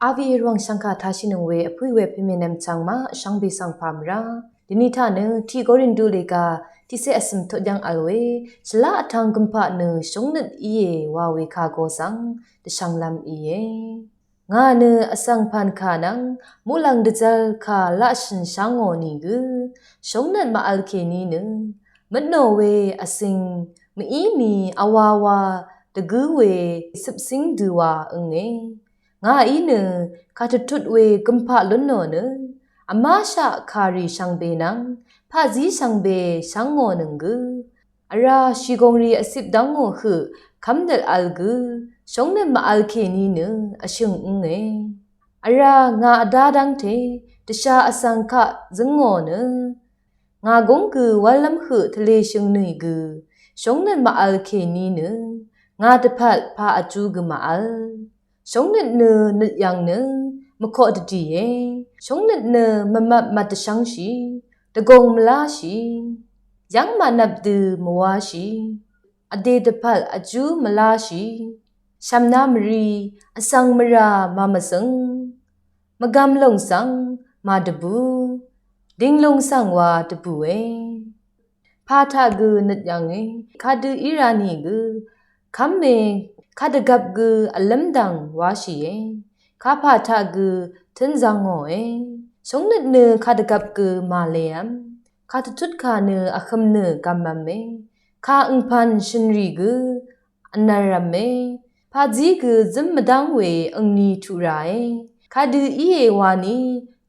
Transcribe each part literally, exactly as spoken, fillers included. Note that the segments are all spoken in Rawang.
Avi rwàng shvngkà tashì nøng we vpø̄ we pø̄mè nvm chvng maq shvngbe svng pà mvrá. Dvni taq nø tiq Korintu lèga tiqsè vsø̀m tut yv́ng vl we shvlá vtvng gømpaq nø shóngnøt íe wa we kà go svng dvshvnglv́m íe. Ngà nø vsvng pv̀n kà nvng muqlàng dvzvl kà laqshø̀n shvngò nìgø shóngnøt mvvl kèní nø mvtnò we vsing mví mì vwawa dvgǿ we cøpsíng dø wa ønge. Ngàí nø kàdvtut we gømpaq lúnnò nø vmáshaq kàrì shvngbe nvng paqzí shvngbe shvngò nøng gø vrá shìgòngrì vcip dv́ngò høq kv́mnøt vl gø shóngnøt mvvl kèní nø vshø̀ng ǿnge. Vrá ngà vdá dv́ngte dvsha vsvng kaq zǿngò nø ngà gúng gø wv́llv́m høq tvleshøng nø gø shóngnøt mvvl kèní nø ngà dvpvt pà vjú gø mvvl. Shóngnøt nø nøt yv̀ng nø mvkoq dvdìe. Shóngnøt nø mvmvp mvdvshv́ngshì, dvgùng mvláshì, yv́ng mànvp dø mvwáshì, vdè dvpvt vjú mvláshì, shv̀mná mvri, vsvng mvrà màmvzøng, mvgvm lòng svng màdvbù, dìnglung svng wa dvbùe. Pà taq gø nøt yv̀nge, kadø í rà nìgø kv́me, kadvgvp gø vlǿmdv̀ng wáshìe. Kapà taq gø tǿnzvngòe. Shóngnøt nø kadvgvp gø màlevm, kadvtut kà nø vhø̄m nø gvmvme. Kà ø̀ngpv̀n shø̀nrì gø vnv̄rv̄me. Pazí gø zǿm mvdv́ng we angni tuq ràe. Kadø íe wani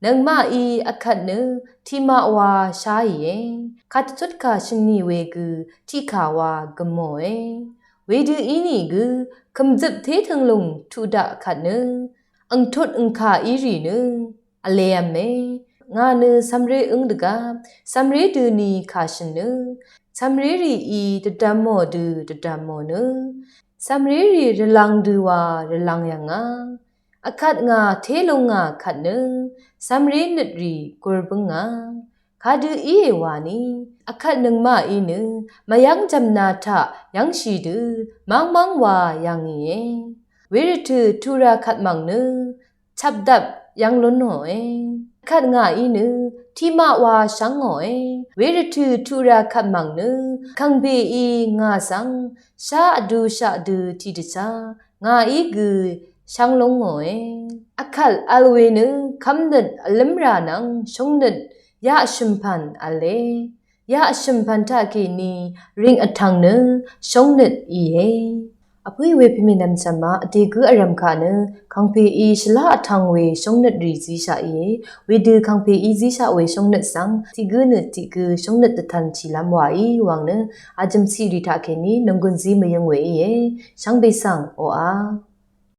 nøngmaqí akvt nø tiqmaq wa sháìe. Kadvtut kà shø̀nni we gø tiqkà wa gø̀mòe. Wedø ínìgø kø̀mzøp té tønglùng tuq daq kvt nø angtut angkà í rì nø vlev̄me. Ngà nø cv̄mré ǿng dvgvp cv̄mré døni kà shø̀n nø cv̄mré rìí dvdvmò dø dvdvmò nø cv̄mré rì rvlv̄ng dø wa rvlv̄ng yv̀ngà. Akvt ngà té lúngà kvt nø cv̄mré nøt rì gur bǿngà. Kadø íe wani akvt nøngmaqí nø mvyv́ng jv̀mna taq yv́ngshì dø mv́ngmv́ng wa yv̀ngìe. Wervtø̀ tuq rà kvt mv̀ng nø chapdvp yv́ng lúnòe. Akvt ngàí nø tiqmaq wa shv́ngòe. Wervtø̀ tuq rà kvt mv̀ng nø kàngpèí ngà svng shá vdushaq dø tiqdvchá ngàí gø shv́ng lúngòe. Akvt vl we nø kv́mnøt vlǿmrà nvng shóngnøt yaq shø̀mpv̀n v̄le. Yaq shø̀mpv̀n taqkèní ring vtvng nø shóngnøt íe. Vpǿì we pvmì nvmchv̀m maq vdè gǿ vrv̀m kà nø kàngpèí shvlá vtvng we shóngnøt rì zíshaq íe. Wedø kàngpèí zíshaq we shóngnøt svng tiq gǿ nø tiq gǿ shóngnøt dvtv̀n tìlv́m wàí wvng nø vjø̀m ciq rì taqkèní nònggùn zí mvyøng we íe. Shvngbe svng oqà